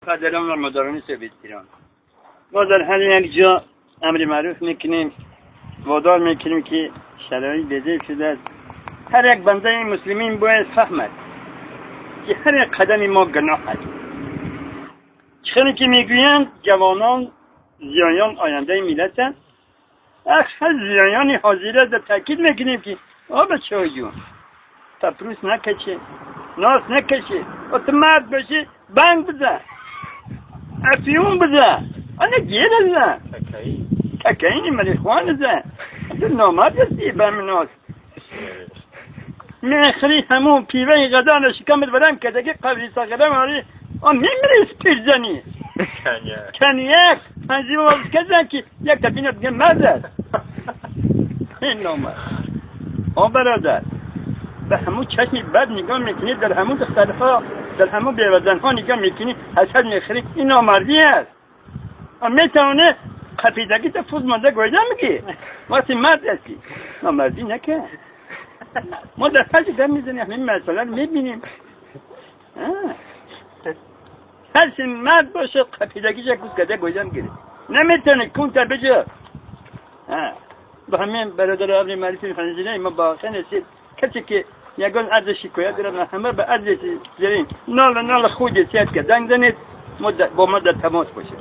پدران و مادران سویت ایران، ما در هر یک جا امر معروف میکنیم، وادار میکنیم که شرایط بده شده است. هر یک بنده مسلمین باید فهمد که هر یک قدم ما گناه است. چخیلی که میگویند جوانان زیایان آینده ملتند، اکثر زیایان حاضره در تاکید میکنیم که آ بچه جون پپروس نکشه، ناس نکشه، و تو مرد باشی بند بزن، افیون بزن، انا گیر بزن، ککینی مریخوان بزن، تو نامرد هستی به من ناس میخری همون پیوه غذا شکمت برم که دیگه قبلی ساقره ماری آن میمیری پیرزنی کنیک پنجی باز کزن که یک تپینه دیگه مرد است. این نامرد. آ برادر، به همون چشمی بد نگاه میکنی، در همون دخترها، در همون بیوزنها نگاه میکنی، حسد میخری، این نامردی است. میتونه خفیدگی تا فوز مانده گویده میگی وقتی مرد هستی نامردی نکن. ما در هر جا میزنیم همین مسئله رو میبینیم. هر چی مرد باشه خفیدگیش یک روز کده گویده میگیره، نمیتونه کونتر بجا. به همین برادر امر معروف فنزینه ما با آخر رسید. کسی که یگان عرض شکایت داره همه به عرض زرین نال نال خود سیاد که زنگ زنید با ما در تماس باشه.